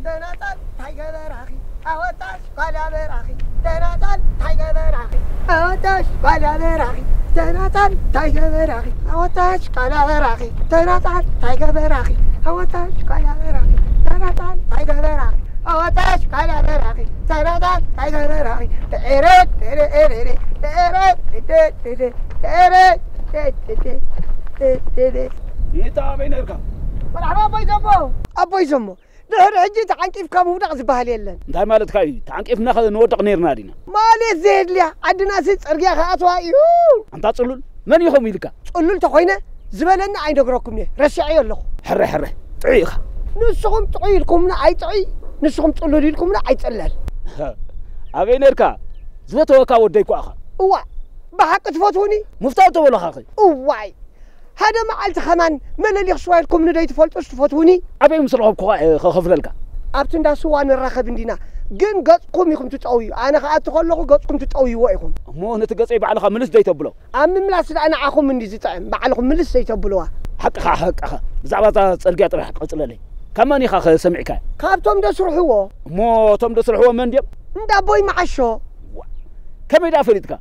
ተናጻል እንታይ ገበራኺ ኣወጣሽ ጓል ኣበራኺ። ተናጻል እንታይ ገበራኺ ኣወጣሽ ጓል ኣበራኺ። ተናጻል እንታይ ገበራኺ ኣወጣሽ ጓል ኣበራኺ። ተናጻል እንታይ ገበራኺ ኣወጣሽ ጓል ኣበራኺ። ተናጻል እንታይ ገበራኺ ኣወጣሽ ጓል ኣበራኺ። ተናጻል እንታይ ገበራኺ። ተኤረ ተኤረ ኤረ ኤረ ተኤረ ተኤረ ተኤረ ተኤረ። ይታ ኣበይ ነርካ? መርሓባ ኣቦይ ዘሞ። ኣቦይ ዘሞ፣ ድሕሪ ሕጂ ተዓንቂፍካ ምውዳቕ ዝበሃል የለን። እንታይ ማለትካ እዩ? ተዓንቂፍና ኸ ንወድቕ ነይርና ዲና? ማለት ዘየድልያ፣ ዓድናሲ ጽርግያ ክኣትዋ እዩ። ኣንታ ጽሉል፣ መን እዩ ከምኡ ኢልካ? ጽሉል ተኾይነ ዝበለኒ ኣይነግረኩም እየ፣ ረሲዐዮ ኣለኹ። ሕረ ሕረ፣ ጥዑይ ኢኻ። ንስኹም ጥዑይ ኢልኩምና ኣይጥዑይ፣ ንስኹም ጽሉል ኢልኩምና ኣይጽለል። ኣበይ ነርካ? ዝፈተወካ ወደይ እኮ ኢኻ። እዋ፣ ብሓቂ ትፈትውኒ? ምፍታው ተበለኻኺ። እዋይ፣ ሓደ መዓልቲ ከማን መለሊኽ ሽዋ ኢልኩምኒ ዶ ኣይትፈልጡስ ትፈትዉኒ? ኣበይ ምስ ረኸብኩኻ እየ ኸኸፍለልካ? ኣብቲ እንዳ ስዋ ንራኸብ እንዲና፣ ግን ገጽኩም ኢኹም ትጠውዩ። ኣነ ክኣቱ ከለኹ ገጽኩም ትጠውይዎ ኢኹም። እሞ ነቲ ገጸይ ባዕልኻ ምልስ ደይተብሎ? ኣብ ምምላስ ደኣ ንዓኹም እንዲ ዝጥዕም፣ ባዕልኹም ምልስ ዘይተብልዋ። ሓቅኻ፣ ሓቅኻ። ብዛዕባ እታ ጽርግያ ጥራሕ ቀጽለለይ። ካብ መን ኢኻ ኸ ሰሚዕካዮ? ካብቶም ደስርሕዎ። እሞ እቶም ደስርሕዎ መን ድዮም? እንዳ ኣቦይ መዓሾ። ዋ፣ ከመይ ደኣ ፈሊጥካ?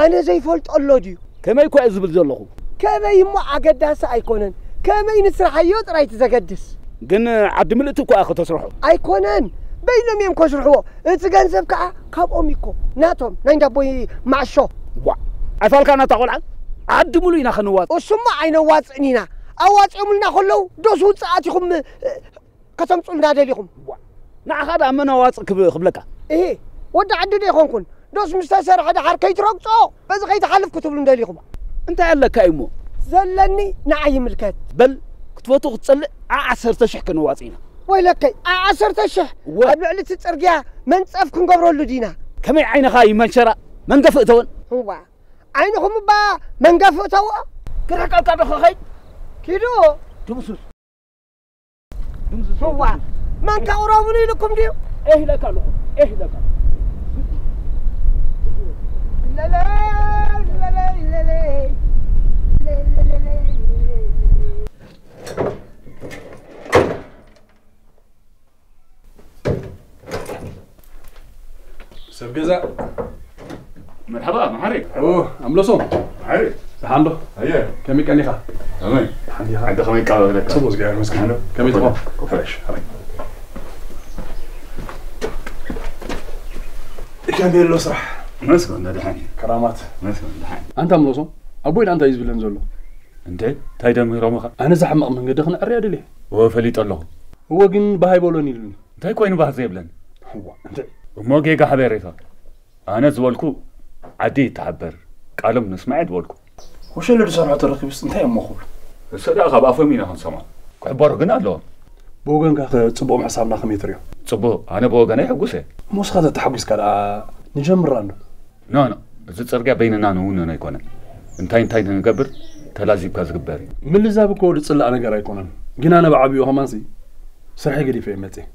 ኣነ ዘይፈልጦ ኣሎ ድዩ? ከመይ እኳ እየ ዝብል ዘለኹ። ከመይ እሞ ኣገዳሲ ኣይኮነን። ከመይ ንስርሓዮ ጥራይ እቲ ዘገድስ። ግን ዓዲ ምልእቲ እኮ እያ ከተስርሖ። ኣይኮነን። በይኖም እዮም ከስርሕዎ። እቲ ገንዘብ ከኣ ካብኦም እዩ እኮ። ናቶም፣ ናይ እንዳቦይ ማዕሾ። ዋ፣ ኣይፋልካ ናታ ቆልዓ። ዓዲ ሙሉእ ኢና ከነዋጽእ። እሱማ ኣይነዋጽእን ኢና። ኣዋጺኦምልና ከለዉ ዶስ ውጽኣት ኢኹም፣ እ፣ ከተምጹልና ደሊኹም። ዋ፣ ንዓኻ ደኣ መን ኣዋጽእ ክብ-፣ ክብለካ? እሂ፣ ወዲ ዓዲ ዶ ኣይኮንኩን? ዶስ ምስ ተሰርሐ ደሓር ከይትረግጾ፣ በዚ ከይትሓልፍ ክትብሉ እንደሊኹም። እንታይ ኣለካ እዩ እሞ? ዘለኒ ንዓይ ይምልከት። በል፣ ክትፈቱ ክትጸልእ፣ ዓ-፣ ዓሰርተ ሽሕ ከነዋጽእ ኢና። ወይለከይ፣ ዓ-፣ ዓሰርተ ሽሕ እወ። ኣብ ልዕሊ እቲ ጽርግያ መንጸፍ ክንገብረሉ ዲና? ከመይ ዓይንኻ ይመንሸራ? መንገፊ እተወን። እዋ፣ ዓይንኹም እባ መንገፊ እተዎ። ክርሕቀልካ ዶ ክኸይድ? ኪዱ። ድምሱስ። እዋ፣ መን ከቕረቡኒ ኢልኩም ድዩ? ኤህ ኢለካ ኣለኹ፣ ኤህ ኢለካ። ለለይ፣ ለለይ፣ ለለይ፣ ለለይ። ሰብ ገዛ። መርሓባ፣ መሓሪ። ኦ፣ ኣምለሶም። መሓሪ። ደሓን ዶ? ኣየ። ከመይ ቀኒኻ? ከመይ? ደሓን ዲኻ? ዓዲ ከመይ ይቀባበለካ? ጽቡቕ፣ እግዚኣብሔር ይመስገን። ደሓን ዶ? ከመይ ትኾን? ፍሬሽ። ኣበይ? ከመይ ኣሎ ስራሕ? መስገን፣ ደሓን እዩ። ከራማት። መስገን፣ ደሓን። ኣንታ ኣምለሶም፣ ኣቦይ ደኣ እንታይ እዩ ዝብለን ዘሎ? እንዴ፣ እንታይ ደሚሮምኻ? ኣነ እዛ ሕማቕ መንገዲ ክንዕርያ ደልየ። እወ፣ ፈሊጠ ኣለኹ። እወ፣ ግን ባህ ኣይበሎን ኢሉኒ። እንታይ ኮይኑ ባህ ዘይብለኒ? እዋ፣ እንዴ። እሞ ጌጋ ሓበሬታ። ኣነ ዝበልኩ ዓዲ ይተሓበር፣ ቃሎም ንስማዕ እየ ዝበልኩ። ወሸለ ዝሰርሖ ተረኪቡስ እንታይ እሞ ክብሉ? እሱ ደኣ ካብ ኣፎም ኢና ክንሰምዖ። ክሕበሩ ግን ኣለዎም። ብወገንካ ከ ጽቡቕ ምሕሳብና ከመይ ትርእዮ? ጽቡቕ፣ ኣነ ብወገነይ ሕጉስ እየ። እሞ ንስኻ ተተሓጒስካ ደኣ ንጀምራ እንዶ? ኖ፣ ኖ፣ እዚ ጽርግያ በይንና ንውንኖ ኣይኮነን። እንታይ እንታይ ንገብር ተላዚብካ ዝግበር እዩ። ምልዛብ እኮ ዝጽላእ ነገር ኣይኮነን። ግን ኣነ ብዓቢኡ ከማንሲ ስርሐይ ገዲፈ እየ መጽየ።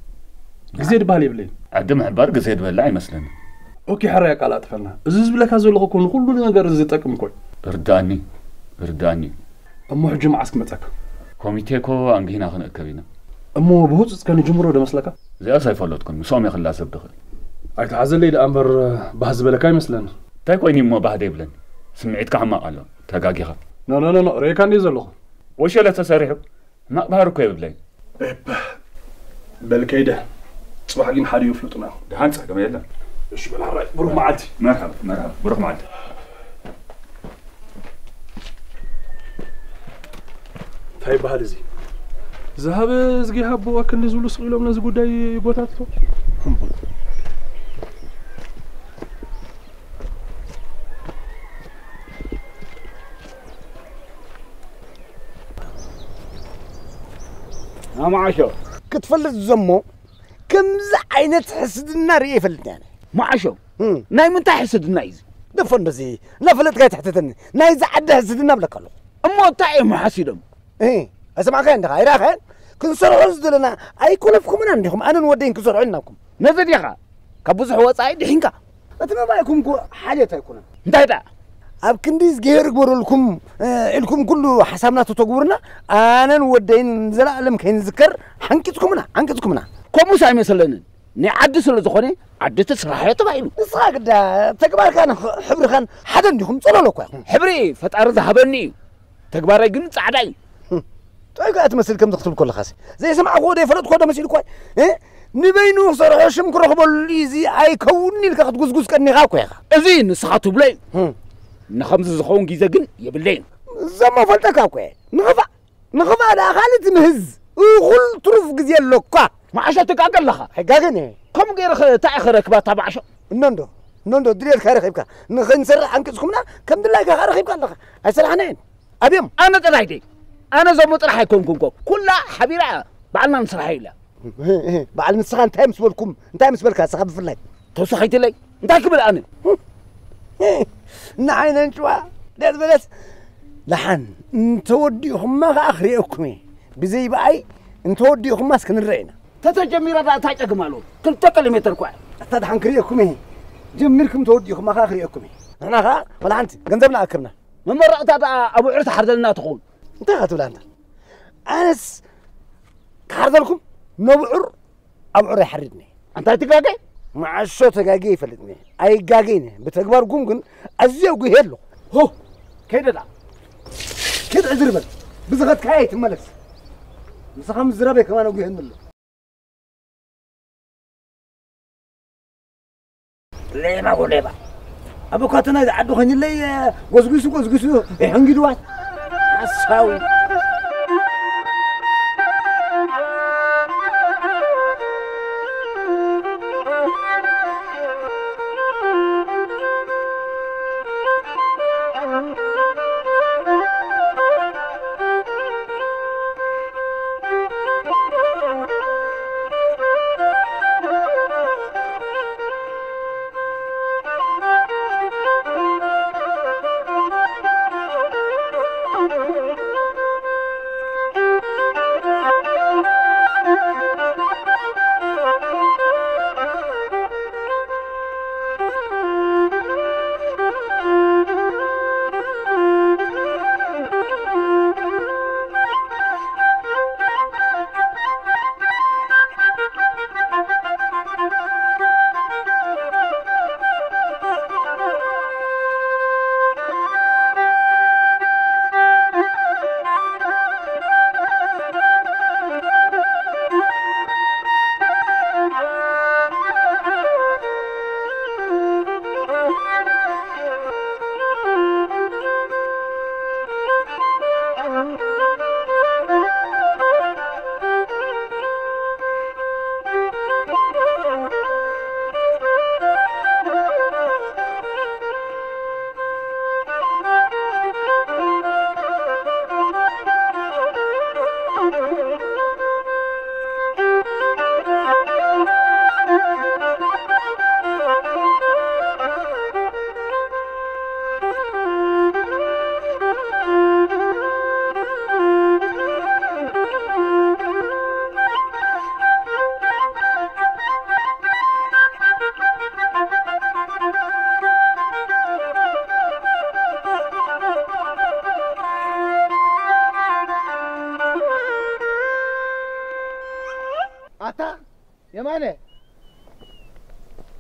ግዜ ድበሃል የብለይን። ዓዲ ምሕባር ግዜ ዝበልዕ ኣይመስለንን። ኦኬ፣ ሕራይ ኣቃላጥፈልና። እዚ ዝብለካ ዘለኹ እኮ ንኹሉ ነገር ዝጠቅም እኮ እዩ። እርዳእኒ፣ እርዳእኒ። እሞ ሕጂ መዓስ ክመጸካ? ኮሚቴ እኮ ኣንጊህና ክንእከብ ኢና። እሞ ብህጹጽ ከንጅምሮ ዶ መስለካ? እዚኣስ ኣይፈለጥኩን፣ ምስኦም እየ ክላሰብ ድኽእል። ኣይትሓዘለይ ደኣ እምበር፣ ባህ ዝበለካ ይመስለኒ። እንታይ ኮይኑ እሞ ባህ ደይብለኒ? ስምዒትካ ሕማቕ ኣሎ፣ ተጋጊኻ። ኖ፣ ኖ፣ ኖ፣ ኖ፣ ርእየካ እንድየ ዘለኹ። ወሸለ ተሰሪሑ፣ ሕማቕ ባህሪ እኮ የብለይ። ኤፐ፣ በል ከይደ። ጽባሕ ግን ሓዲኡ ፍሉጥና። ደሓን ጸገም የለን። እሺ፣ በል ሓራይ፣ ብሩኽ መዓልቲ። መርሓባ፣ መርሓባ፣ ብሩኽ መዓልቲ። እንታይ ይበሃል እዚ? ዝሃበ እዝጊ ሃቦ፣ ኣክንዲ ዝብሉ ስቕ ኢሎም ነዚ ጉዳይ ይጎታትቶ። ኣማዓሾ፣ ክትፈልጥ ዘሞ፣ ከምዚ ዓይነት ሕስድና ርእየ ይፈልጥ እየ ኣነ። ማዓሾ፣ እም። ናይ ምንታይ ሕስድና እዩ እዚ? ደፎ እንደዚ፣ እናፈለጥካ ኣይትሕተተኒ። ናይዚ ዓዲ ሕስድና እብለካ ኣለኹ። እሞ እንታይ እዮም ሓሲዶም? እ፣ ኣይሰማዕካዮን ዲኻ? ኣይረኣኻዮን? ክንሰርሖ ዝደለና ኣይኮነፍኩምና እንዲኹም፣ ኣነን ወደይን ክንሰርሖ ኢልናኩም። ነዚ ዲኻ? ካብ ብዙሕ ወጻኢ ድሒንካ? እቲ መባኢኩም እኮ ሓልዮት ኣይኮነን። እንታይ ደኣ? ኣብ ክንዲ እግዚኣብሔር ግበረልኩም፣ እ፣ ኢልኩም ኩሉ ሓሳብና ተተግብሩና፣ ኣነን ወደይን ንዘለኣለም ከይንዝከር ሓንቂጽኩምና፣ ሓንቂጽኩምና። ከምኡስ ኣይመሰለንን። ናይ ዓዲ ስለ ዝኾነ፣ ዓዲ እቲ ስራሕ እዮ ተባሂሉ። ንስኻ ግዳ ተግባርካን ኽ-፣ ሕብርኻን ሓደ እንዲኹም፣ ጸለሎ እኳ ኢኹም። ሕብሪ ፈጣሪ ዝሃበኒ እዩ። ተግባረይ ግን ጻዕዳ እዩ። ህም። ጥዑይ ከኣ ትመስል ከምዚ ክትብል ከለኻሲ። ዘይሰማዕክዎ ዘይፈለጥክዎ ዶ መሲልኳ? እ? ንበይኑ ክሰርሖ ሽም ክረኽበሉ እዩ፣ እዚ ኣይከውንን ኢልካ ክትጉዝጉዝ ቀኒኻ እኮ ኢኻ። እዚ ንስኻ ትብሎ እዩ። ህም። ንኸምዚ ዝኸውን ግዜ ግን የብለይን። እዞሞ ፈልጠካ እኮ እየ። ንኽፋእ፣ ንኽፋእ ደኣ ካልእ ትምህዝ። እኹል ትሩፍ ግዜ ኣሎኳ። መዓሾ ትጋገ ኣለኻ። ኣይጋገን እየ። ከምኡ ገይርኸ እንታይ ኢኸ ረክባ እታ መዓሾ? እኖንዶ፣ እኖንዶ፣ ድሌትካ ረኺብካ። ንኸይንሰርሕ ኣንቂጽኩምና፣ ከም ድላይካ ከኣ ረኺብካ ኣለኻ። ኣይሰራሕናዮን። ኣብዮም። ኣነ ጥራይ ደይ? ኣነ ዞሞ ጥራሕ ኣይኮንኩን እኮ። ኩላ ሓቢራ ባዕልና ንስርሓ ኢላ። ባዕል ንስኻ እንታይ ምስ በልኩም፣ እንታይ ምስ በልካ ንስኻ ብፍላይ? ተወሳኺትለይ እንታይ ክብል ኣነ? ንዓይ ነንጭዋ ደስ በለስ። ደሓን እንተወዲእኹማ ከኣ ክርእየኩም እየ። ብዘይ ብኣይ እንተወዲእኹማስ ክንረአ ኢና። ተተጀሚራ ደኣ እንታይ ጸገም ኣለዎ? ክልተ ኪሎ ሜተር እኳ እያ። ኣታ ደሓን ክርእየኩም እየ። ጀሚርኩም ተወዲእኹማ ከኣ ክርእየኩም እየ። ንሕና ከኣ ወላ ሓንቲ ገንዘብና ኣክብና። መመረቕታ ደኣ ኣብዑር ትሓርደልና ትኸውን። እንታይ ኢኻ ትብል ኣንታ? ኣነስ ክሓርደልኩም ነብዑር ኣብዑር ኣይሓርድን እየ። ኣንታ ኣይትጋገ? መዓሾ ተጋግየ ይፈልጥን እየ። ኣይጋገይን እየ። ብተግባርኩም ግን ኣዝየ ጉህየ ኣለኹ። ሆ! ከይደ ደኣ። ኪድ ዕዝር በል። ብዝኸድካዮ ኣይትመለስ። ንስኻ ምዝራበይ ከማን ኣጉህየኒ ኣሎ። ሌባ ወሌባ። ኣብ እኳ እቲ ናይዚ ዓዲ ኮይኑለይ፣ ጎዝጒሱ፣ ጎዝጒሱ የሕንጊድዋ። ሓሳዊ። እማነ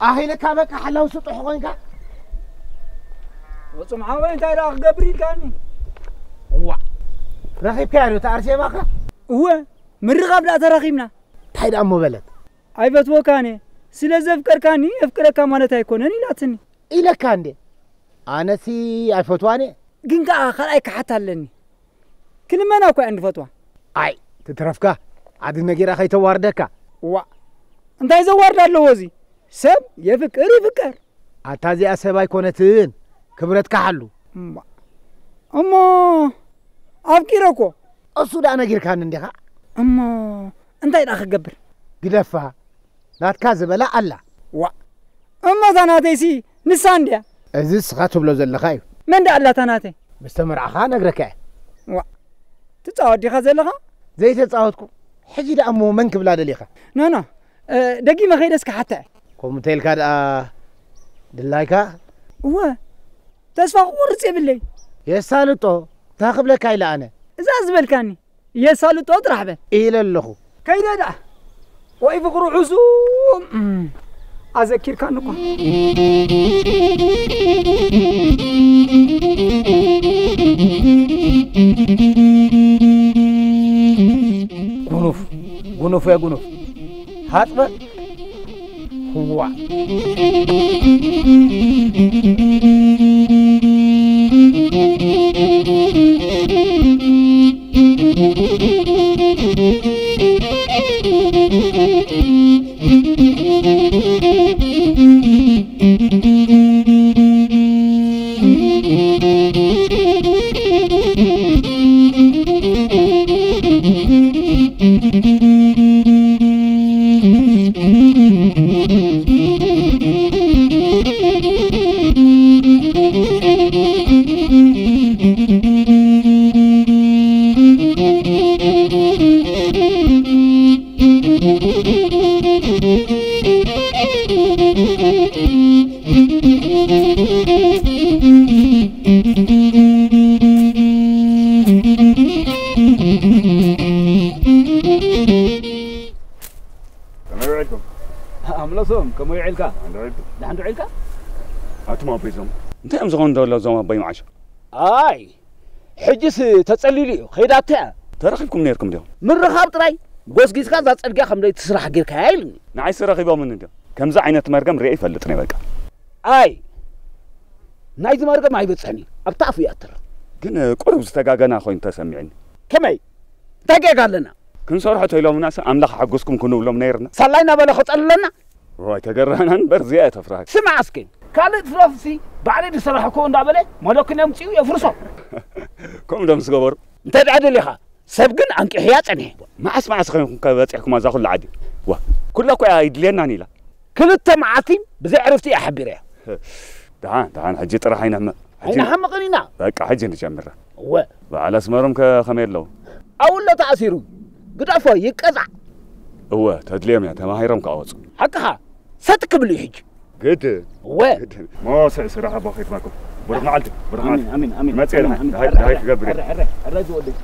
ኣኺለካ በቃ ሓላው ስጡሕ ኾንካ። ወጹም ሓወይ እንታይ ደኣ ክገብር ኢልካኒ? እዋ ረኺብካያ ዶ ተኣርሴማኻ? እወ ምርኻብ ደኣ ተራኺብና። እንታይ ደኣ እሞ በለት? ኣይፈትወካን እየ፣ ስለ ዘፍቀርካኒ የፍቅረካ ማለት ኣይኮነን ኢላትኒ። ኢለካ እንዴ? ኣነሲ ኣይፈትዋን እየ። ግን ከኣ ካልኣይ ክሓት ኣለኒ። ክልመና እኳ እየ እንድፈትዋ። ኣይ ትትረፍካ፣ ዓዲ ነጊራ ከይተዋርደካ። ዋ እንታይ ዘዋርድ ኣለዎ እዚ? ሰብ የፍቅር ይፍቀር። ኣታ እዚኣ ሰብ ኣይኮነትን፣ ክብረትካ ሓሉ። እማ እሞ ኣፍቂረ እኮ። እሱ ደኣ ነጊርካኒ እንዲኻ። እሞ እንታይ ደኣ ክገብር? ግደፋ፣ ናትካ ዝበላ ኣላ። ዋ እሞ እዛ ናተይሲ ንሳ እንድያ። እዚ እስኻ ትብሎ ዘለኻ እዩ። መን ደኣ ኣላታ ናተይ? ምስ ተመርዓኻ ነግረካ እየ። ዋ ትጻወት ዲኻ ዘለኻ? ዘይተጻወትኩ። ሕጂ ደኣ እሞ መን ክብላ ደሊኻ? ኖ ኖ፣ እ፣ ደጊመ ከይደስ ክሓታ እየ። ከምኡ እንተ ኢልካ ደኣ ድላይካ? እወ፣ ተስፋ ክቆርጽ የብለይ። የሳልጦ፣ እንታይ ክብለካ ኢለ ኣነ? እዛ ዝበልካኒ፣ የሳልጦ ጥራሕ በል። ኢለ ኣለኹ። ከይደ ደኣ። ወይ ፍቕሩ ሕሱም፣ እም፣ ኣዘኪርካኒ እኳ። ጉኑፍ፣ ጉኑፍ፣ ያ ጉኑፍ። ሃጽበ። ህዋ። ከመይ ውዒልኩም? ኣምለሶም፣ ከመይ ውዒልካ? ደሓን ዶ ውዒልኩም? ደሓን ዶ ውዒልካ? ኣቱም ኣቦይ ዞማ። እንታይ እዮም ዝኾኑ ደሎ ዞም ኣቦይ መዓሾ? ኣይ፣ ሕጅስ ተጸሊሉ እዩ፣ ከይዳቶ እያ። ተራኺብኩም ነይርኩም ዲኹም? ምርኻብ ጥራይ፣ ጎስጊስካ እዛ ጽርግያ ከም ደይ ትስራሕ ጌርካያ ኢሉኒ። ንዓይስ ረኺቦምኒ እንድዮም። ከምዚ ዓይነት መርገም ሪኤ ይፈልጥን እየ በቃ። ኣይ፣ ናይዚ መርገም ኣይበጽሕን እዩ፣ ኣብታ ኣፉ እያ ትረፍ። ግን ቁሩብ ዝተጋገና ኮይኑ ተሰሚዕኒ። ከመይ? እንታይ ጌጋ ኣለና? ክንሰርሖ ተኢሎምናስ ኣምላኽ ሓግዝኩም ክንብሎም ነይርና። ሳላይ እናበለ ክጸልለና? ዋይ፣ ተገራህና እምበር እዚኣ እያ ተፍርሃካ። ስማዕ እስኪ፣ ካልእ ትረፍሲ ባዕለይ ዝሰራሕክዎ እንዳበለ መለኩን የምጽኡ የፍርሶ። ከምኡ ዶ ምስ ገበሩ? እንተ ደኣ ደሊኻ፣ ሰብ ግን ኣንቂሕያ ጸኒሐ። መዓስ መዓስ ኸይንኩም ከ በጺሕኩም ኣዛ ኩሉ ዓዲ? ዋ፣ ኩላ እኮ እያ ኣይድልየናን ኢላ። ክልተ መዓልቲ ብዘይ ዕርፍቲ እያ ሓቢረያ። ደሓን፣ ደሓን፣ ሕጂ ጥራሕ ኣይነሕምቕ። ሕጂ ኣይንሓምቕን ኢና። በቃ፣ ሕጂ ንጀምር። እወ። በዓል ኣስመሮም ከ ከመይ ኣለዉ? ኣውሎ ተኣሲሩ። ግደፎ፣ ይቀጻዕ። እወ፣ ተድልዮም እያ፣ ተማሂሮም ክኣወጹ። ሓቅኻ፣ ሰጥ ክብል እዩ ሕጂ። ግድ። እወ። ግድ። ሞስዕ ስራሕ ኣቦ ከይትማኩም። ብሩኽ መዓልቲ፣ ብሩኽ ኣሚን፣ መዓልቲ። ኣሚን፣ ኣሚን። መጽእ ኣሚን፣ ደሃይ፣ ኣሚን። ደሃይ፣ ደሃይ ክገብር እየ። ሕረ፣ ሕረ፣ ሕረ ዝወደይ።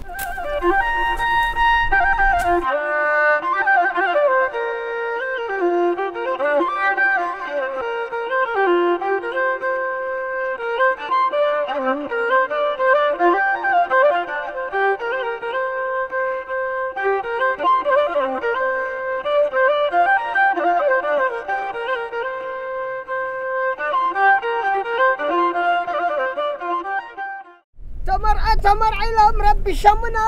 ተመርዐ ተመርዐ ኢሎም ረቢሾምና፣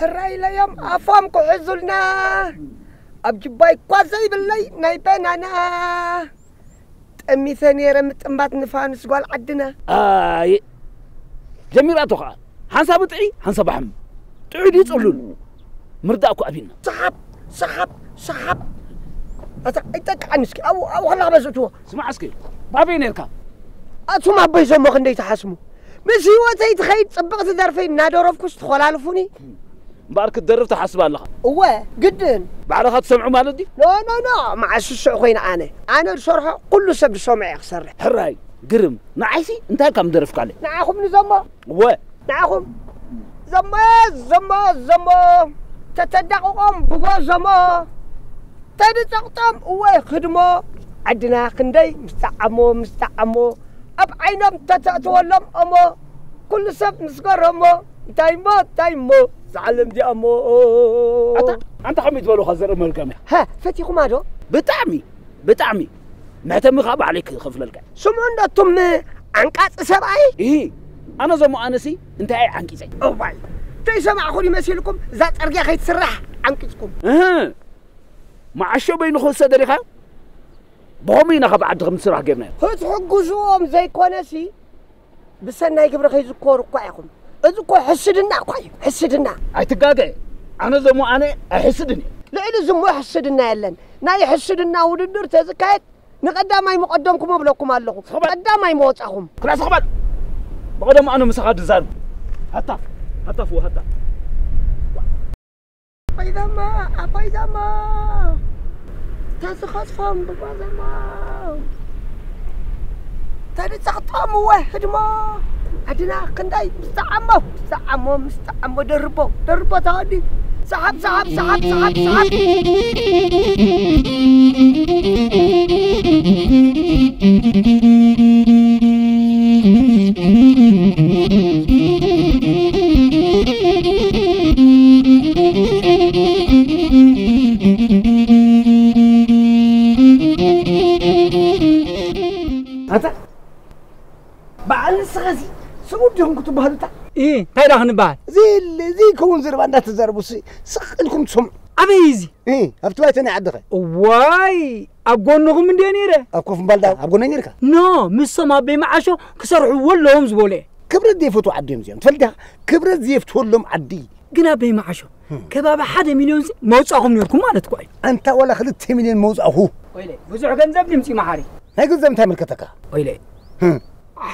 ሕራይ ኢለዮም ኣፎም ክሕዙልና፣ ኣብ ጅባይ እኳ ዘይብለይ ናይ በናና። ጠሚተ ነይረ ምጥንባት ንፋኑስ ጓል ዓድና። ኣየ፣ ጀሚራቶ ኸዓ። ሓንሳብ ጥዑይ፣ ሓንሳብ ኣሕም። ጥዑይ ድዩ ጽሉል? ምርዳእ እኮ ኣቢና። ሰሓብ፣ ሰሓብ፣ ሰሓብ። ኣታ ኣይጠቅዓኒ እስኪ፣ ኣብኡ፣ ኣብኡ ከለኻ በዝእትዎ። ስማዕ እስኪ፣ ባበይ ነርካ? ኣቱም ኣቦይ ዞሞ ክንደይ ትሓስሙ? ምስ ህይወተይ ትኸይድ ጽብቕቲ ደርፈይ እናደረፍኩስ ትኾላልፉኒ? እምበኣር ክትደርፍ ትሓስብ ኣለኻ? እወ፣ ግድን። ባዕልኻ ትሰምዑ ማለት ድዩ? ኖ፣ ኖ፣ ኖ፣ መዓስ ስሱዕ ኮይነ ኣነ? ኣነ ዝሰርሖ ኩሉ ሰብ ዝሰምዖ እየ ክሰርሕ። ሕራይ፣ ግርም። ንዓይሲ እንታይ ካብ ምደረፍካለይ? ንዓኹም ንዘሞ? እወ። ንዓኹም? ዘሞ፣ ዘሞ፣ ዘሞ። ተተዳቕቖም ብጎ ዘሞ። ተድጸቕጦም እወ ክድሞ፣ ዓድና ክንደይ ምስ ጠዓሞ፣ ምስ ጠዓሞ፣ ኣብ ዓይኖም ተተእትወሎም እሞ፣ ኩሉ ሰብ ምስ ገረሞ፣ እንታይ እሞ፣ እንታይ እሞ፣ እዛ ዓለም እዚኣ እሞ። ኣታ፣ ኣንታ ከመይ ዝበሉኻ ዘርኢ መልካም እያ። ሃ፣ ፈቲኹማ ዶ? ብጣዕሚ፣ ብጣዕሚ። መሕተሚ ኸኣ ባዕለይ ክኸፍለልካ። ስምዑ እንዶ እቱም ዓንቃጺ ሰብኣይ። ኢሂ፣ ኣነ ዘሞ ኣነሲ እንታይ እየ ዓንቂጸይ? እዋይ፣ ዘይሰማዕኹ ድዩ መሲልኩም እዛ ጸርግያ ከይትስራሕ ዓንቂጽኩም? እህ፣ መዓሾ በይኑ ክወሰደ ዲኻ? ብኸምኡ ኢና ካብ ዓዲ ከም ዝስራሕ ጌርናዮ። ክትሕግዝዎም ዘይኮነሲ፣ ብሰናይ ግብሪ ከይዝከሩ እኳ ኢኹም። እዚ እኮ ሕስድና እኳ እዩ፣ ሕስድና። ኣይትጋገ። ኣነ ዘሞ ኣነ ኣይሕስድን እየ። ልዕሊ ዝሞ ሕስድና የለን። ናይ ሕስድና ውድድር ተዝካየድ ንቐዳማይ ምቐደምኩም እብለኩም ኣለኹ። ስኽበል። ቀዳማይ ምወጻኹም። ክላ ስኽበል። ብቐደም ኣነ ምሳኻ ድዛርብ። ሃታ፣ ሃታ ፍዎ፣ ሃታ። ኣባይ ዛማ፣ ኣባይ ዛማ። ተዝኸጽፎም ብባ ዛማ። ተድጸቕጦም እወ ህድሞ። ዓድና ክንደይ ምስ ጠዓሞ፣ ምስ ጠዓሞ፣ ምስ ጠዓሞ ደርቦ፣ ደርቦ ተወዲ። ሰሓብ፣ ሰሓብ፣ ሰሓብ፣ ሰሓብ፣ ሰሓብ። ኣታ በዓል ንስኻ እዚ ስሙር ዲኹም ክትበሃሉ እታ? ኢ፣ እንታይ ደኣ ክንበሃል? እዚ ል-፣ እዚ ከውን ዘረባ እንዳተዛረቡ ስ-፣ ስቕ ኢልኩም ትሰምዑ። ኣበይ እዚ? እ፣ ኣብቲ ባይቶ ናይ ዓድኸ? እዋይ፣ ኣብ ጎንኹም እንድየ ነይረ። ኣብ ኮፍ ምባል ደኣ ኣብ ጎነይ ነይርካ? ኖ፣ ምስቶም ኣበይ መዓሾ ክሰርሕዎ ኣለዎም ዝበሉ እየ። ክብረት ዘይፈትዉ ዓዲ እዮም እዚኦም። ትፈልጥ ዲኻ? ክብረት ዘየፍትወሎም ዓዲ። ግን ኣበይ መዓሾ፣ እም። ከባቢ ሓደ ሚልዮን ሲ መውጻእኹም ነይርኩም ማለት እኮ እዩ። ኣንታ ዋላ ክልተ ሚልዮን መውጻእኹ። ወይለ፣ ብዙሕ ገንዘብ ድምጺ መሓሪ። ናይ ገንዘብ እንታይ ምልከተካ? ወይለ፣ እም።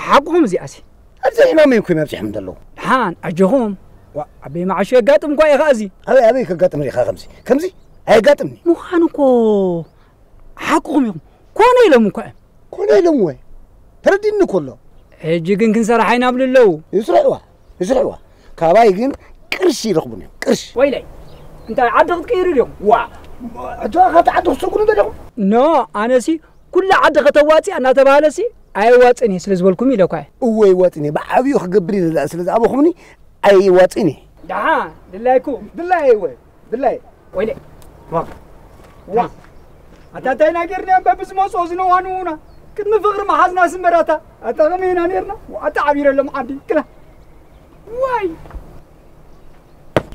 ሓቅኹም እዚኣሲ። ኣብዚ ሕማመይ እኮ እዮም ኣብዚሖም ዘለዉ። ደሓን፣ ኣጆኹም። ዋ፣ ኣበይ መዓሾ የጋጥም እኳ እዩ ኸኣ እዚ። ኣበይ፣ ኣበይ ከጋጥም ርኢኻ ከምዚ? ከምዚ ኣየጋጥምኒ። ምዃኑ እኮ ሓቅኹም ኢኹም። ኮነ ኢሎም እኳ እዮም። ኮነ ኢሎም ወይ? ተረዲእኒ እኮ ኣሎ። ሕጂ ግን ክንሰርሓ ኢና ብሉ ኣለዉ። ይስርሕዋ፣ ይስርሕዋ። ካባይ ግን ቅርሺ ይረኽቡን እዮም፣ ቅርሺ። ወይለይ፣ እንታይ ዓዲ ክትቅይሩ ድዮም? ዋ፣ ሕጂ ካብቲ ዓዲ ክትሰጉዱ ደለኹም? ኖ፣ ኣነሲ ኩሉ ዓዲ ከተዋፅእ እናተባህለሲ ኣየዋፅእን እየ ስለ ዝበልኩም ኢለ እኳ እየ። እወ፣ ይዋፅእን እየ። ብዓብዩ ክገብር እየ ዝደኣ ስለ ዝኣበኹምኒ፣ ኣይዋፅእን እየ። ደሓን፣ ድላይኩም። ድላየ እወ፣ ድላየ። ወይለ። ዋ። ዋ። ኣታ እንታይ ናጌርና እምበር ብዝመፅኦ ዝነዋንውና። ቅድሚ ፍቕሪ መሓዝና ስመራታ። ኣታ ከመይ ኢና ኔርና? ኣታ ዓቢረሎም ዓዲ። ክላ። ዋይ።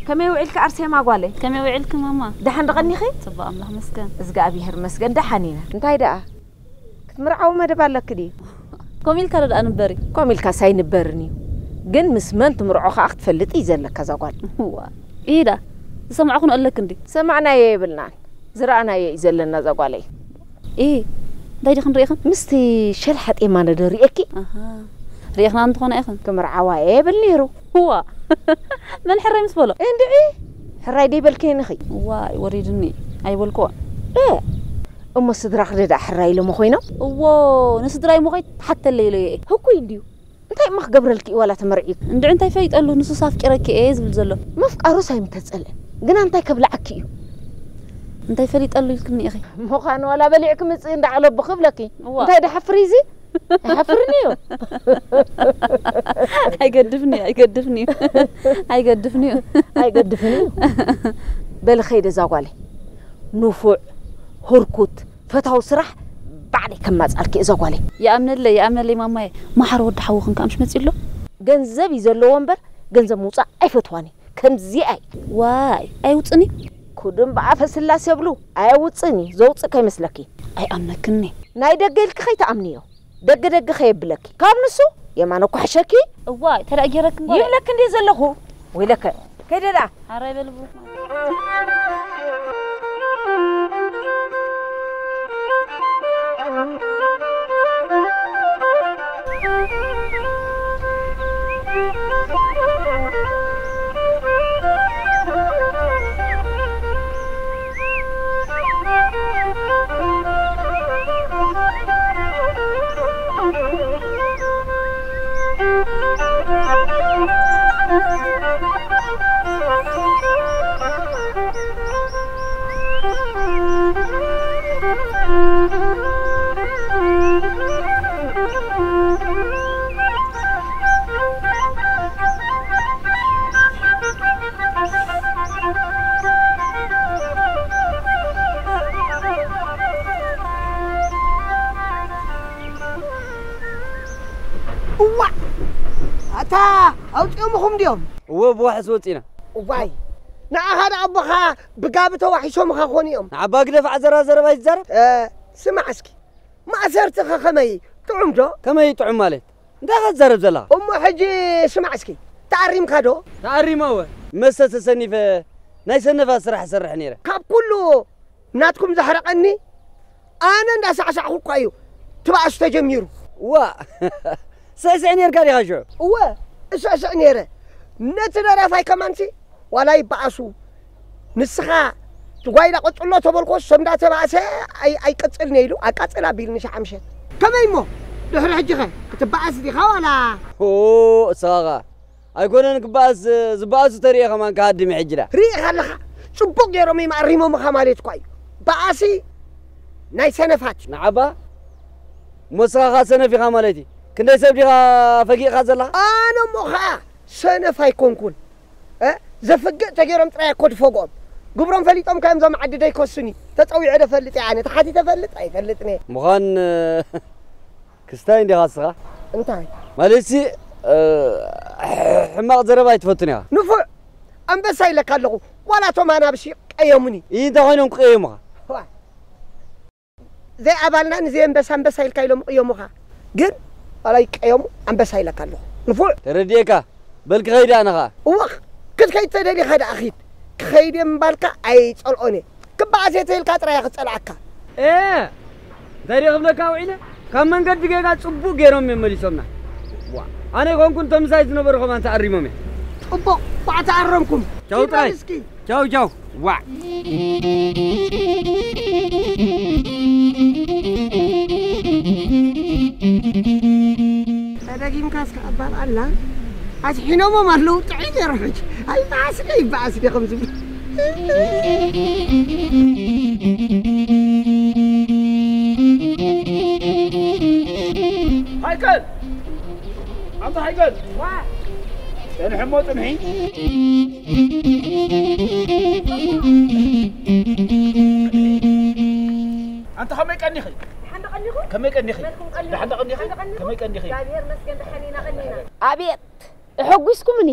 ከመይ ውዒልኪ ኣርሴማ ጓለይ? ከመይ ውዒልኪ ማማ? ደሓን ዶ ቀኒኺ? ጽቡቕ ኣምላኽ መስገን። እዝግኣብሄር መስገን ደሓን ኢና። እንታይ ደኣ? ክትምርዓዊ መደብ ኣለኪ ድዩ? ኮሚልካ ዶ ደኣ ንበሪ? ኮሚልካስ ኣይንበርን እዩ። ግን ምስ መን ትምርዖ ከኣ ክትፈልጥ እዩ ዘለካ እዛ ጓል። እዋ። ኢዳ፣ ዝሰማዕኩ ኣለክ እንዲ? ሰማዕናዮ የብልናን። ዝረኣናዮ እዩ ዘለና እዛ ጓለይ። ኢ፣ እንታይ ዲኽን ርኢኽን? ምስቲ ሸልሓጥ የማነ ዶ ርኤኪ? ኣሃ። ርኢኽና እንተኾነ ኢኽን? ክምርዓዋ እየ ይብል ነይሩ። እዋ። መን ሕራይ ምስ በሎ? እንድዒ፣ ሕራይ ደይበልክየን ኢኺ። እዋይ፣ ወሪድኒ። ኣይበልክዎን። እ፣ እሞ ስድራኺ ደኣ ሕራይ ኢሎሞ ኮይኖም? እዎ፣ ንስድራይ እሞ ከይትሓተለይ ኢለዮ እየ። ህኩይ እንድዩ። እንታይ እሞ ክገብረልኪ እዩ ዋላ ተመርዒ? እንድዒ እንታይ ፈሊጠሉ፣ ንሱስ ኣፍቂረኪ እየ ዝብል ዘሎ። ምፍቃሩስ ኣይምተጸልአን። ግና እንታይ ከብልዓኪ እዩ? እንታይ ፈሊጠሉ ኢልክኒ ኢኺ? ምዃኑ ዋላ በሊዕኪ ምጽኢ እንዳዕለቡ ክብለኪ። እዋ። እንታይ ድሓፍር እዚ? ኣይሓፍርን እዩ። ኣይገድፍን እዩ፣ ኣይገድፍን እዩ። ኣይገድፍን እዩ። ኣይገድፍን እዩ። በሊ ኸይደ እዛ ጓለይ። ንፉዕ፣ ህርኩት፣ ፈታዊ ስራሕ ባዕለይ ከማጻልኪ እዛ ጓለይ። ይኣምነለይ፣ ይኣምነለይ ማማየ። መሓሪ ወዲ ሓውኽን ከኣ ምሽ መጺኡ ኣሎ? ገንዘብ እዩ ዘለዎ እምበር ገንዘብ ምውጻእ ኣይፈትዋን እዩ። ከምዚኣ እዩ። ዋይ፣ ኣይውጽእን እዩ? ኩድም ብኣፈ ስላሴ ብሉ ኣየውጽእን እዩ። ዘውጽእ ከይመስለኪ። ኣይኣምነክን እየ። ናይ ደገ ኢልኪ ከይትኣምንዮ። ደገ ደገ ከየብለኪ። ካብ ንሱ የማነ እኮ ሕሸኪ። እዋይ፣ እንታይ ደኣ ገይረክን ጓለይ? ይብለኪ እንድየ ዘለኹ። ወይለከ። ከይደ ደኣ። ሓራይ በል ብሩኽ። እዋ! ኣታ ኣውፂኦምኹም ድዮም? እወ፣ ብዋሕስ ወፂና። እዋይ! ንዓኻ ደኣ ኣቦኻ ብጋቢ ተዋሒሶምኻ ኾኑ እዮም። ንዓባ ግደፍ፣ ዓዘራ ዘረባ ይትዛረብ። እ፣ ስማዕ እስኪ፣ ማእሰርትኸ ከመይ? ጥዑም ዶ? ከመይ ጥዑም ማለት? እንታይ ኢኻ ትዛረብ ዘለኻ? እሞ ሕጂ ስማዕ እስኪ፣ ተኣሪምካ ዶ? ተኣሪመ እወ። መስተ ተሰኒፈ ናይ ሰነፋት ስራሕ እሰርሕ ነይረ። ካብ ኩሉ ናትኩም ዘሕረቐኒ፣ ኣነ እንዳሳዕሳዕኹ እኳ እዩ እቲ ባእሲ ተጀሚሩ። ዋ፣ ስዕስዕ ኔርካ ዲኻ ሽዑ? እወ፣ እስዕስዕ ኔረ። ነቲ ደራፋይ ከማንሲ ዋላ ይበኣሱ። ንስኻ እቲ ጓይላ ቀጽሎ ተበልኮ፣ ሰብ እንዳተባእሰ ኣይ-፣ ኣይቀጽልን እየ ኢሉ ኣቃጽል ኣቢልኒ ሸዓ ምሸት። ከመይ እሞ? ድሕሪ ሕጂኸ ክትበኣስ ዲኻ ዋላ? ኦ፣ እስኻ ኸኣ ኣይኮነን ክበኣስ፣ ዝበኣሱ ተርእየ ከማን ክሃድም እየ ሕጂ ደኣ። ርኢኻ ኣለኻ? ጽቡቕ ገይሮም እዮም ኣሪሞምኻ ማለት እኳ እዩ። በኣሲ ናይ ሰነፋት እዩ። ንዓባ፣ እሞ እስኻ ኸኣ ሰነፍ ኢኻ ማለት እዩ። ክንደይ ሰብ ዲኻ ፈጊእኻ ዘለኻ? ኣነ እሞ ኸኣ ሰነፍ ኣይኮንኩን። እ? ዘፍግእ ተገይሮም ጥራይ እኮ ትፈግኦም። ግብሮም ፈሊጦም ካዮም ዞም ዓዲ ደይከሱኒ። ተጸዊዐ ዶ ፈልጥ እየ ኣነ። ተሓቲተ ፈልጥ ኣይፈልጥን እየ። ምዃን፣ ክስታይ እንዲኻ እስኻ? እንታይ? ማለትሲ፣ እ፣ ሕማቕ ዘረባ ኣይትፈቱን ኢኻ። ንፉዕ! ኣንበሳ ኢለካ ኣለኹ። ዋላ እቶም ኣናብስ ይቀየሙኒ። ይህ እንታይ ኮይኖም ክቀየሙኻ? ዋ። ዘይኣባልና ንዘይ ኣንበሳ ኣንበሳ ኢልካ ኢሎም ይቅየሙኻ። ግን ዋላ ይቀየሙ ኣንበሳ ኢለካ ኣለኹ። ንፉዕ። ተረዲኤካ። በል ክኸይድ ኣነ ኸኣ። እወ፣ ክትከይድ ተደሊኻ ደኣ ኺድ። ክኸይድ እየ ምባልካ ኣይጸልኦን እየ። ክበኣስ እየ ተኢልካ ጥራይ እየ ክጸልኣካ። እ፣ እንታይ ድየ ክብለካ ውዒለ? ካብ መንገዲ ጌጋ ጽቡቕ ገይሮም እዮም መሊሶምና። ዋ፣ ኣነ ኣይኮንኩን፣ እቶም ምሳይ ዝነበሩ ከማን ተኣሪሞም እዮም። ጽቡቕ፣ ኳዕ ተኣረምኩም። ቻው ኪድ በል ጥራይ። እስኪ። ቻው ቻው። ዋ። ተደጊምካ እስከ ኣባል ኣላ። ኣስሒኖሞም ኣለዉ፣ ጥዑይ ነይሩ ሕጂ። ኣይበኣስ ዶ ይበኣስ ዶ ከም ዝብሉ። ሃይከል! ኣንታ ሃይከል! ዋ! ጸንሐሞ ጽንሒ። ኣንታ ከመይ ቀኒኺ? ደሓን ዶ ቀኒኹም? ከመይ ቀኒኺ? መን ኢኹም ቀኒኹም? ደሓን ዶ ቀኒኺ? ደሓን ዶ ቀኒኹም? ከመይ ቀኒኺ? እግዚኣብሔር ይመስገን ደሓን ኢና ቀኒና። ኣቤት! ኣሐጒስኩምኒ።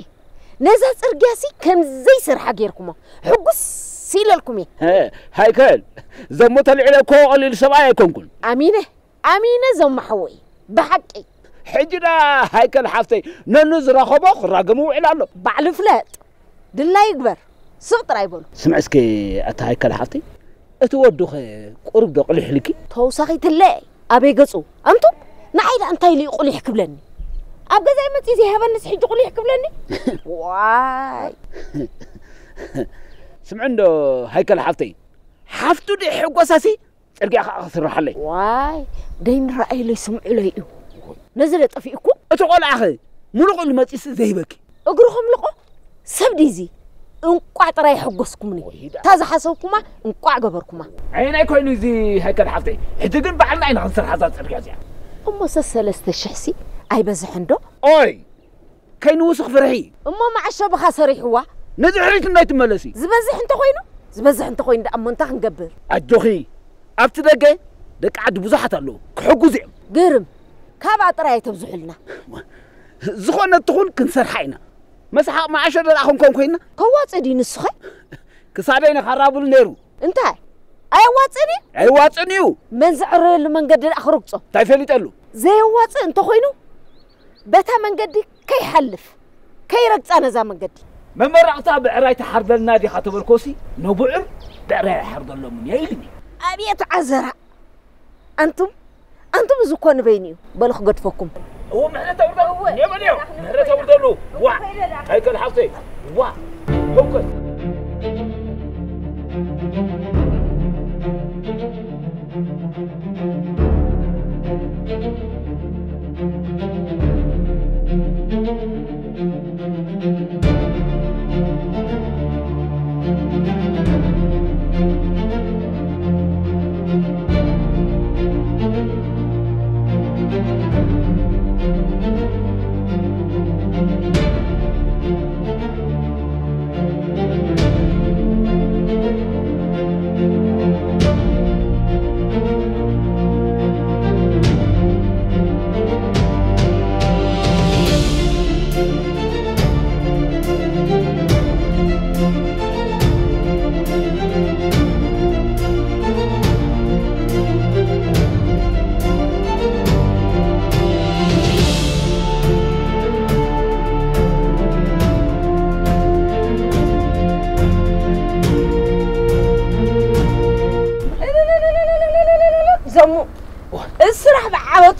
ነዛ ጽርግያሲ ከም ዘይሰርሓ ጌርኩሞ። ሕጉስ ኢለልኩም እየ። ሀ፣ ሃይከል፣ ዘሞ ተልዒለ እኮ ቀሊል ሰብኣይ ኣይኮንኩን። ኣሚነ፣ ኣሚነ ዘሞ ሓወይ፣ ብሓቂ። ሕጂ ደኣ ሃይከል ሓፍተይ ነኑ ዝረኸቦ ክራገም ውዒል ኣሎ። ባዕሉ ፍለጥ፣ ድላይ ይግበር፣ ስቕ ጥራይ በሉ። ስምዒ እስከ ኣታ ሃይከል ሓፍተይ፣ እቲ ወዱኸ ቁሩብ ዶ ቅልሕ ኢልኪ? ተውሳኺትለ ኣበይ ገጹ? ኣንቱም፣ ንዓይ ደኣ እንታይ ኢሉ እዩ ቁሊሕ ክብለኒ? ኣብ ገዛይ መጺኡ ዘይሃበንስ ሕጂ ቁሊሕ ክብለኒ? ዋይ! ስምዒ እንዶ ሃይከል ሓፍተይ፣ ሓፍቱ ደይሕጎሳሲ ጽርግያ ኸኣ ክስርሓለይ። ዋይ፣ ደይንረኣየለይ ስምዑለይ እዩ። ነዚ ዶ ጠፊእኩም? እቲ ቆልዓኸ ምሉቕ ኢሉ መጺኡሲ ዘይህበኪ? እግርኹም ልቆ ሰብ ድዩ እዚ? እንቋዕ ጥራይ ሓጎስኩምኒ። ወይ ዳ። እታ ዝሓሰብኩማ እንቋዕ ገበርኩማ። ዓይናይ ኮይኑ እዚ ሃይከል ሓፍተይ። ሕጂ ግን ባዕልና ኢና ክንሰርሓ እዛ ጽርግያ እዚኣ። እሞ ሰሰለስተ ሽሕሲ ኣይበዝሕን ዶ? ኦይ! ከይንውስኽ ፍርሒ። እሞ መዓሾ ብኻ ሰሪሕዋ? ንድሕሪት እንዳይትመለሲ። ዝበዝሕ እንተኾይኑ? ዝበዝሕ እንተኾይኑ ደኣ እሞ እንታይ ክንገብር? ኣጆኺ፣ ኣብቲ ደገ ደቂ ዓዲ ብዙሓት ኣለዉ፣ ክሕግዙ እዮም። ግርም፣ ካብኣ ጥራይ ኣይተብዝሑልና። ዝኾነት ትኹን ክንሰርሓ ኢና። መስሓቕ መዓሾ ደኣ ክንኮን ኮይንና። ከዋጽእ ድዩ ንሱኸ? ክሳደይ ነኻራብሉ ነይሩ። እንታይ? ኣየዋጽእን እዩ? ኣይዋጽእን እዩ። መን ዝዕረየሉ መንገዲ ደኣ ክርግጾ? እንታይ ፈሊጠሉ? ዘየዋጽእ እንተኾይኑ፣ በታ መንገዲ ከይሓልፍ፣ ከይረግጻ ነዛ መንገዲ። መመረቕታ ብዕራይ ትሓርደልና ዲኻ ተበልኮሲ፣ ነቡዕር ብዕራይ ኣይሓርደሎምን እየ ኢሉኒ። ኣብየት ዓዘራ! ኣንቱም፣ ኣንቱም እዚ እኮ ንበይኑ እዩ። በሉ ክገድፈኩም። እዎ፣ ምሕረት ኣውርደሉ። እዎ። እኔ በልዮ፣ ምሕረት ኣውርደሉ። ዋ፣ ከይደ ደኣ። ሃይከል ሓፍተይ። ዋ፣ ተውከል።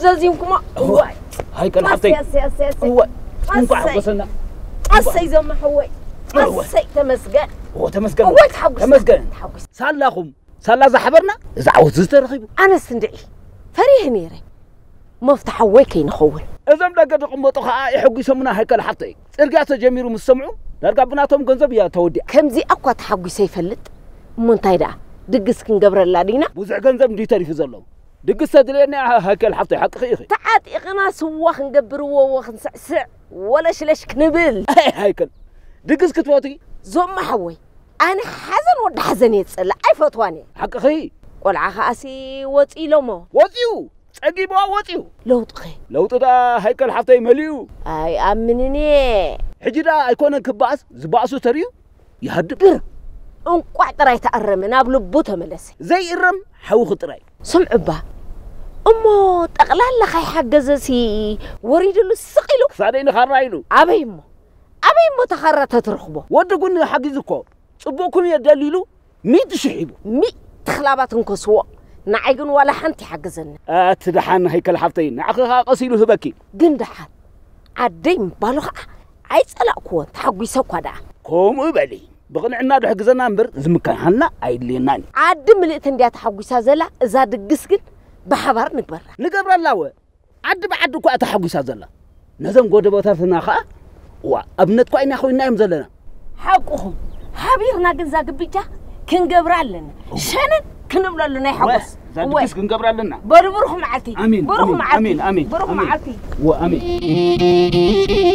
ዘዚምኩሞ። እዋይ። ሃይከል ሓፍተይ። ኣሰይ፣ ኣሰይ፣ ኣሰይ፣ ኣሰይ። እዋይ። እንኳዕ ኣሰይ። ሓጎሰና። ኣሰይ ዘመ ሓወይ። እወ። ኣሰይ ተመስገን። እወ፣ ተመስገን። እወ፣ ተሓጉስ። ተመስገን። ተሓጉስ። ሳላኹም፣ ሳላ ዝሓበርና፣ እዚ ዓወት እዚ ተረኺቡ። ኣነስ እንድዒ ፈሪህ ነይረ። መፍትሓ ወይ ከይንኸውን። እዞም ደገ ዝቕመጡ ኸኣ የሐጒሶምና ሃይከል ሓፍተይ። ጽርግያ ተጀሚሩ ምስ ሰምዑ፣ ዳርጋ ብናቶም ገንዘብ እያ ተወዲኣ። ከምዚኣ እኳ ተሓጒሰ ይፈልጥ። እሞ እንታይ ደኣ፣ ድግስ ክንገብረላ ዲና? ብዙሕ ገንዘብ እንዲዩ ተሪፉ ዘሎ። ድግስ ተድልየና እያ ሃይከል ሓፍተይ፣ ሓቅኺ ኢኺ። ተዓጢቕና ስዋ ክንገብር፣ ወወ ክንስዕስዕ፣ ወለሽለሽ ክንብል። ኣይ ሃይከል፣ ድግስ ክትፈትዊ? ዞማ ሓወይ፣ ኣነ ሓዘን ወዲ ሓዘን እየ ዝጸልእ፣ ኣይፈትዋን እየ። ሓቅኺ። ቆልዓ ኸኣሲ ወጺኡ ኢሎሞ። ወጺኡ፣ ጸጊብዋ ወጺኡ። ለውጥኸ? ለውጢ ደኣ ሃይከል ሓፍተይ መሊኡ። ኣይኣምንን እየ። ሕጂ ደኣ ኣይኮነን ክበኣስ፣ ዝበኣሱ ተርእዩ ይሃድም። ግርም። እንቋዕ ጥራይ ተኣረመ፣ ናብ ልቡ ተመለሰ። ዘይእረም ሓውኺ ጥራይ። ስምዑ እባ፣ እሞ ጠቕላላ ካይሓገዘሲ ወሪድሉ ስቕ ኢሉ። ክሳደይ ንኻራ ኢሉ። ኣበይ እሞ? ኣበይ እሞ ተኻራ ተትረኽቦ? ወዲ ጉኒ ሓጊዙ እኮ፣ ጽቡቕኩም እየ ደልዩ ኢሉ፣ ሚእቲ ሽሕ ሂቡ። ሚእቲ ክላባት እንኮ ስዎ፣ ንዓይ ግን ዋላ ሓንቲ ይሓገዘኒ። ኣቲ ደሓን ሃይከል ሓፍተይ፣ ንዓኺ ኸኣ ቀስ ኢሉ ህበኪ። ግን ደሓን፣ ዓደይ ምባሉ ኸኣ ኣይጸላእክዎን፣ ተሓጒሰ እኳ ደኣ። ከምኡ በሊ፣ ብቕንዕና ዶ ሕግዘና እምበር፣ ዝምክሓልና ኣይድልየናን እዩ። ዓዲ ምልእቲ እንድያ ተሓጒሳ ዘላ፣ እዛ ድግስ ግን ብሓባር ንግበራ። ንገብረላ ወ። ዓዲ ብዓዲ እኳ እያ ተሓጒሳ ዘላ። ነዘን ጎደቦታትና ኸኣ፣ እዋ፣ ኣብነት እኳ ኢና ኮይንናዮም ዘለና። ሓቅኹም፣ ሓቢርና ግን እዛ ግብጃ ክንገብራ ኣለና። ሸነን ክንብለሉ ናይ ወ፣ ሓጎስ። እዛ እወ። ድግስ ክንገብራ ኣለና። በሉ ብሩኽ መዓልቲ። ኣሜን፣ ብሩኽ ኣሜን፣ መዓልቲ። ኣሜን፣ ኣሜን፣ ብሩኽ ኣሜን። መዓልቲ። ወ፣ ኣሜን።